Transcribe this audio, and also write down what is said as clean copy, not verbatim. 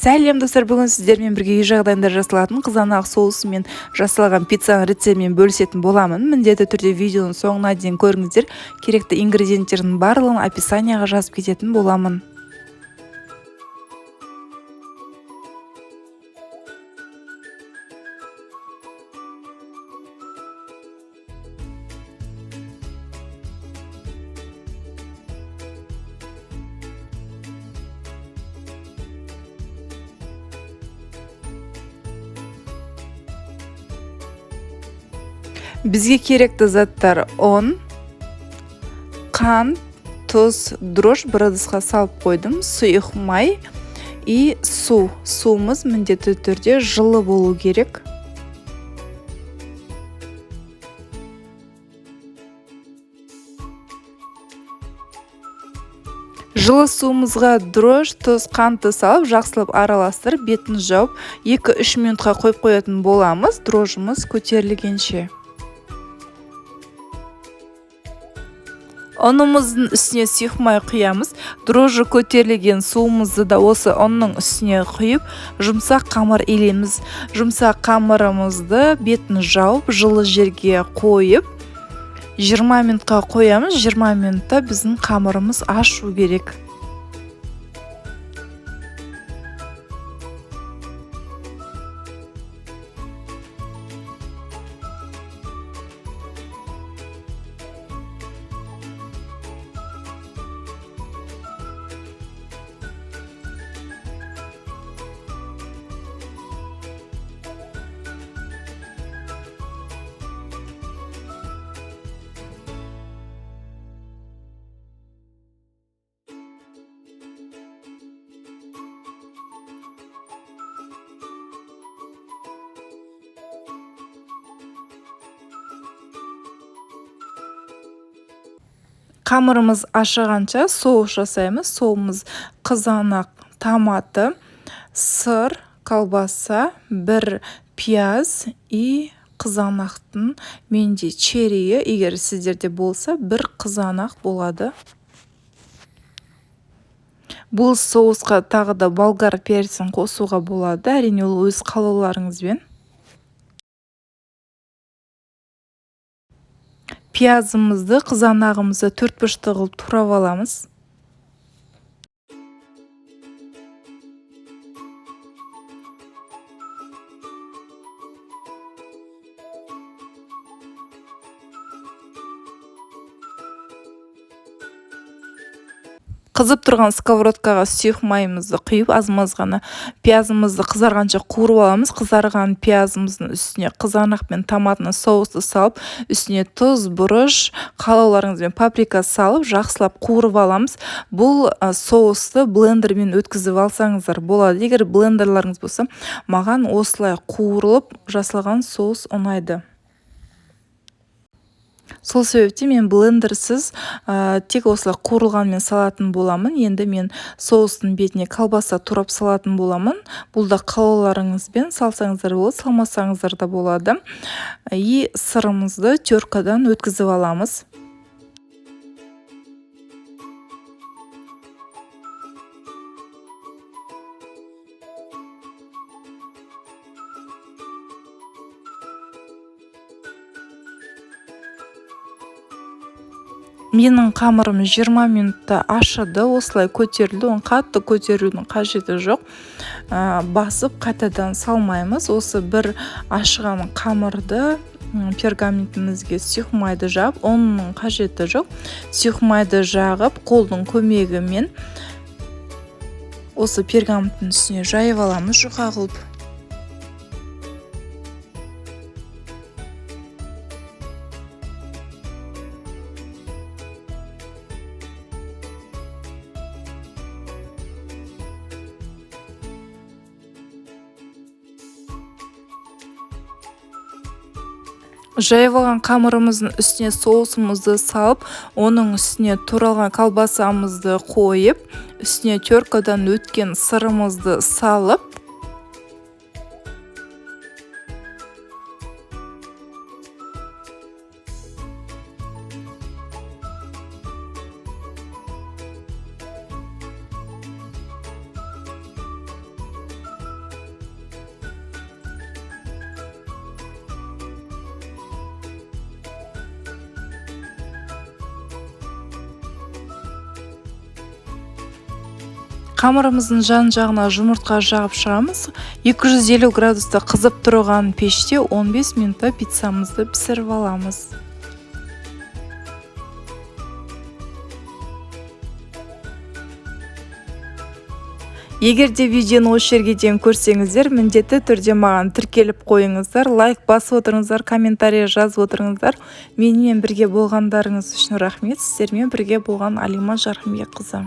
Сәлем, достар! Бүгін сіздермен бірге үй жағдайында жасалатын қызанақ соусымен жасалған пиццаның рецептімен бөлісетін боламын. Міндетті түрде видеоның соңына дейін көріңіздер. Керекті ингредиенттердің барлығын описанияға жазып кететін боламын. Бізге керекті заттар: ұн, қант, тұз, дрожж бір ыдысқа салып қойдым, сұйық май и су. Суымыз міндетті түрде жылы болу керек. Жылы суымызға дрожж, тұз, қантты салып, жақсылап араластырып, бетін жауып, 2-3 минутқа қойып қоятын боламыз, дрожжымыз көтерілгенше. Ұнымыздың үстіне сұйық май құямыз. Дрожжы көтерілген суымызды да осы ұнның үстіне құйып, жұмсақ қамыр илейміз. Жұмсақ қамырымызды бетін жауып, жылы жерге қойып, 20 минутқа қоямыз. 20 минутта біздің қамырымыз ашу керек. Қамырымыз ашығанша соус жасаймыз. Соусымыз: қызанақ, томаты, сыр, колбаса, бір пияз и қызанақтың менде черриі. Егер сіздерде болса, бір қызанақ болады. Бұл соусқа тағы да болгар перцін қосуға болады, әрине, ол өз қалауларыңызбен. Пиязымызды, қызанағымызды төрт бұрышты қылып турап аламыз. Қызып тұрған сковородкаға сұйық майымызды құйып, аз-маз ғана пиязымызды қызарғанша қуырып аламыз. Қызарған пиязымыздың үстіне қызанақ пен томатный соусты салып, үстіне тұз, бұрыш, қалауларыңызбен паприка салып, жақсылап қуырып аламыз. Бұл соусты блендермен өткізіп алсаңыздар болады, егер блендерларыңыз болса. Маған осылай қуырылып жасалған соус ұнайды. Сол себептен мен блендерсіз, тек осылай қуырылғанмен салатын боламын. Енді мен соустың бетіне колбаса турап салатын боламын. Бұл да қалауларыңызбен, салсаңыздар болады, салмасаңыздар да болады. И сырымызды теркадан өткізіп аламыз. Менің қамырым 20 минутта ашыды, осылай көтерілді. Оны қатты көтерудің қажеті жоқ. Басып қайтадан салмаймыз. Осы бір ашыған қамырды пергаментімізге сұйық майды жағып, ұнның қажеті жоқ, сұйық майды жағып, қолдың көмегімен осы пергаменттің үстіне жайып аламыз жұқа қылып. Жайып алған қамырымыздың үстіне соусымызды салып, оның үстіне туралған колбасамызды қойып, үстіне теркадан өткен сырымызды салып, Қамырымыздың жан-жағына жұмыртқа жағып шығамыз. 250 градуста қызып тұрған пеште 15 минутта пиццамызды пісіріп аламыз. Егер де видеоны осы жерге дейін көрсеңіздер, міндетті түрде маған тіркеліп қойыңыздар, лайк басып отырыңыздар, комментарий жазып отырыңыздар. Менімен бірге болғандарыңыз үшін рахмет. Сіздермен бірге болған Алима Жарқынбекқызы.